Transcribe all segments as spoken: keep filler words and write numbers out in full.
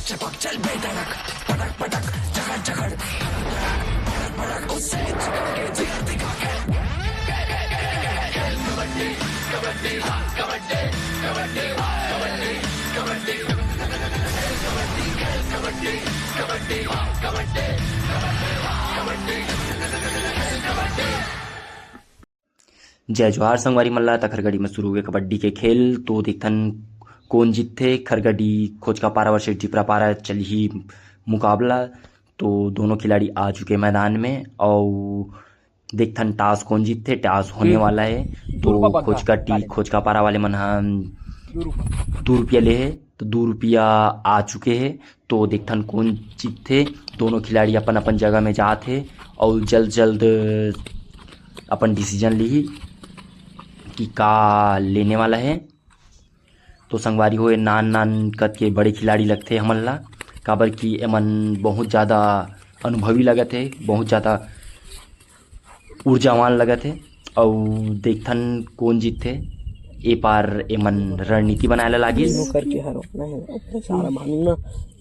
जय जोहार संगवारी मन ला। त खरगड़ी में शुरू हुए कबड्डी के खेल, तो देखथन कोन जीतथे। खरगड़ी खोचका पारा वर्सेस टिपरा पारा चलही मुकाबला। तो दोनों खिलाड़ी आ चुके मैदान में, और देखथन टॉस कोन जीतथे। टॉस होने वाला है, तो खोचका टी खोचका पारा वाले मन ह दू रुपया ले हे, तो दू रुपया आ चुके हे। तो देखथन कोन जीतथे। दोनों खिलाड़ी अपन अपन जगह में जात हे और जल्द जल्द अपन डिसीजन लिही कि का लेने वाला है। तो संगवारी हो, ये नान नान कद के बड़े खिलाड़ी लगथे हमन ला, काबर कि एमन बहुत ज़्यादा अनुभवी लगत हे, बहुत ज़्यादा ऊर्जावान लगत हे। अउ देखथन कोन जीतथे। ए पार एमन रणनीति बनाए ला लागिस। तीनों करके हरवाना है। सारा भानू ना,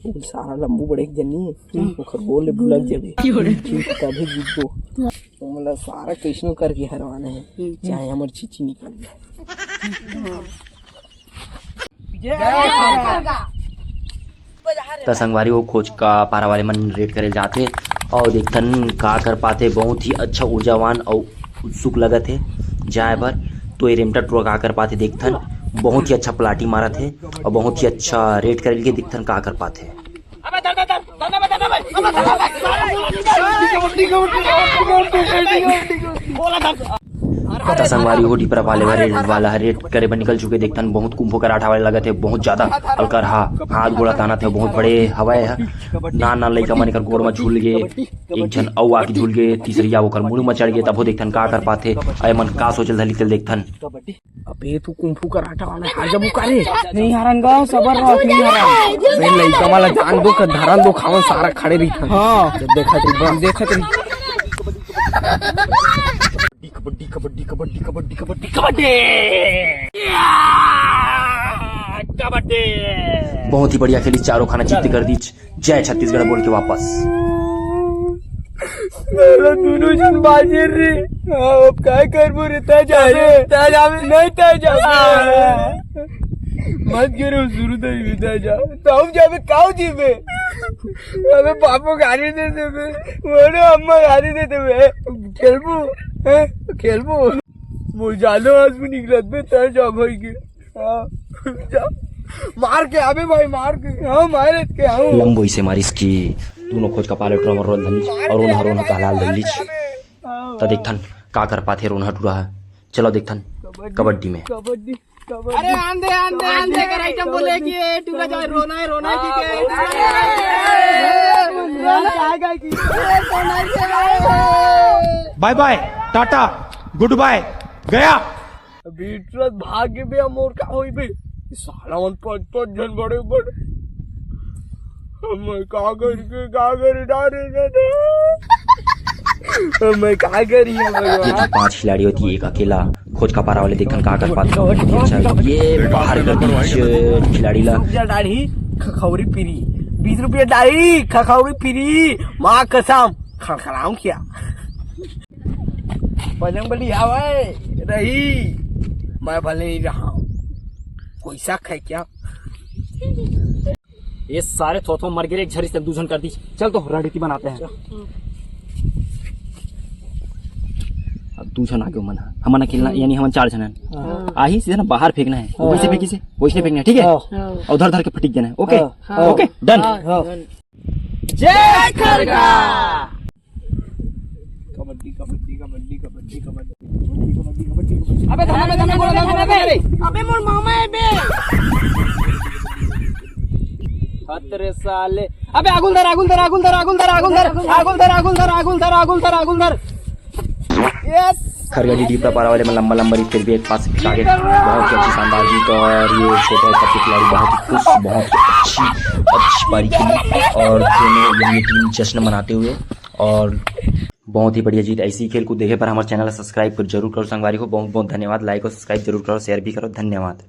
वो सारा लंबू बड़े के जनी है। ओकर गोल ले भुलक जाबे। तभी जीतबो। तो मतलब सारा कैसनो करके हरवाना है, चाहे हमर चीची निकल जाए। त संगवारी हो, खोचका पारा वाले मन रेड करे जाथे और देखथन का कर पाथे। बहुत ही अच्छा ऊर्जावान और उत्सुक लगत हे जाए बर। तो ये रेमटा टुरा का कर पाथे, देखथन बहुत ही अच्छा प्लाटी मारत हे और बहुत ही अच्छा रेड करे के, देखथन का कर पाथे। त संगवारी हो, टिपरा पाले वाले वाला ह रेड करे बर निकल चुके। देखथन बहुत कुंफू कराटा वाले लगत हे, बहुत ज्यादा अलकर हा हाथ गोड़ा तानत हे, बहुत बड़े हवय ह। नान नान लइका मन एकर गोड़ म झूल गे, एक झन अउ आके झूल गे, तीसरिया ओकर मुड़ी म चढ़ गे। तभो देखथन का कर पाथे, अउ एमन का सोचल धली तेल देखथन। अबे तू कुंफू कराटा वाला हार जबू का रे? नहीं हारन गा, सबर रख, नहीं हारन। नहीं लइका वाला जान दो, धरन दो, खावन सारा खड़े रही। हाँ। देखत रही, देखत रही। कबड्डी, कबड्डी, कबड्डी, कबड्डी, कबड्डी, कबड्डी, कबड्डी। या! कबड्डी। बहुत ही बढ़िया खेली, चारों खाना चित्त कर दी। जय छत्तीसगढ़ बोल के वापस। साला दोनों झन बाजे रे। हाँ, अब काय करबो रे, तय जाबे, तय जाबे, नहीं तय जाबे। मत गिरो, शुरू तो ही तय जा। तो हम जाबे, काऊ जीबे? अबे बापू गाड़ी दे देबे, मोरो अम्मा गाड़ी दे देबे। खेलबू, हैं? खेलबू। वो जानो आज भी निकलत बे, तय जा भाई के। हाँ, जा। मार के आबे भाई, मार के। हाँ, मारे के आऊँ। लंबो इसे मारिस कि दोनों खोचका पाले टुरा रोन धलिच और रोन हरोन कहलाल धलिच। त देखथन का कर पाथे रोन टुरा ह। चलो देखथन कबड्डी में। कबड्डी, कबड्डी। अरे आंदे, आंदे, आंदे कर आइटम बोले कि ए, टुरा जाए, रोना है, रोना है, ठीक है। रोना है, रोना है। बाय बाय, टाटा, गुड बाय, गया। अभी तुरंत भाग के बे, मोर का होई बे? ई साला मन पाँच पाँच झन बड़े बड़े। मैं का करी के, का करी, ना रे, ना, ना। मैं का करी है भगवान? ये थी पांच खिलाड़ी होती, एक अकेला। खोचका पारा वाले देखन का कर पाते। अच्छा, ये बाहर कर दी खिलाड़ी ला। बीस रुपया डाढ़ी, खखौरी पीरी। बीस रुपया डाढ़ी, खखौरी पीरी। माँ कसम, खड़खड़ाऊं क्या? बजरंग बली आवे रही, मैं भले ही रहा हूँ। कोई शक है क्या? ये सारे थोथो मर गे, एक झरी से दू झन कर दी। चल तो रणनीति बनाते हैं। अब दू झन आगे मन ह, हमन अकेला, यानी हमन चार झन हन। हाँ। आही सीधा ना बाहर फेंकना है, वो हाँ। कैसे फेंकी से, वैसे फेंकना है, ठीक है? हाँ। और उधर धर के फटिक देना है, ओके? हाँ। ओके, डन। हाँ। जय खरगा। कबड्डी, कबड्डी, कबड्डी, कबड्डी, कबड्डी, कबड्डी, कबड्डी, कबड्डी। अबे धन, अबे धन, अबे धन, अबे। अबे मोर मामा है बे। खतरे साले। अबे आगुल धर, आगुल धर, आगुल धर। यस। खरगड़ी टीपरा पारा वाले में लंबा लंबा रिश्ते भी एक पास फिर आगे बहुत ही अच्छी शानदार जीत। और ये छोटा सा खिलाड़ी बहुत ही खुश, बहुत ही अच्छी, अच्छी पारी खेली और दोनों, दोनों टीम जश्न मनाते हुए और बहुत ही बढ़िया जीत। ऐसी खेल को देखे पर हमारे चैनल सब्सक्राइब कर जरूर करो संगवारी हो। बहुत बहुत धन्यवाद। लाइक और सब्सक्राइब जरूर करो, शेयर भी करो। धन्यवाद।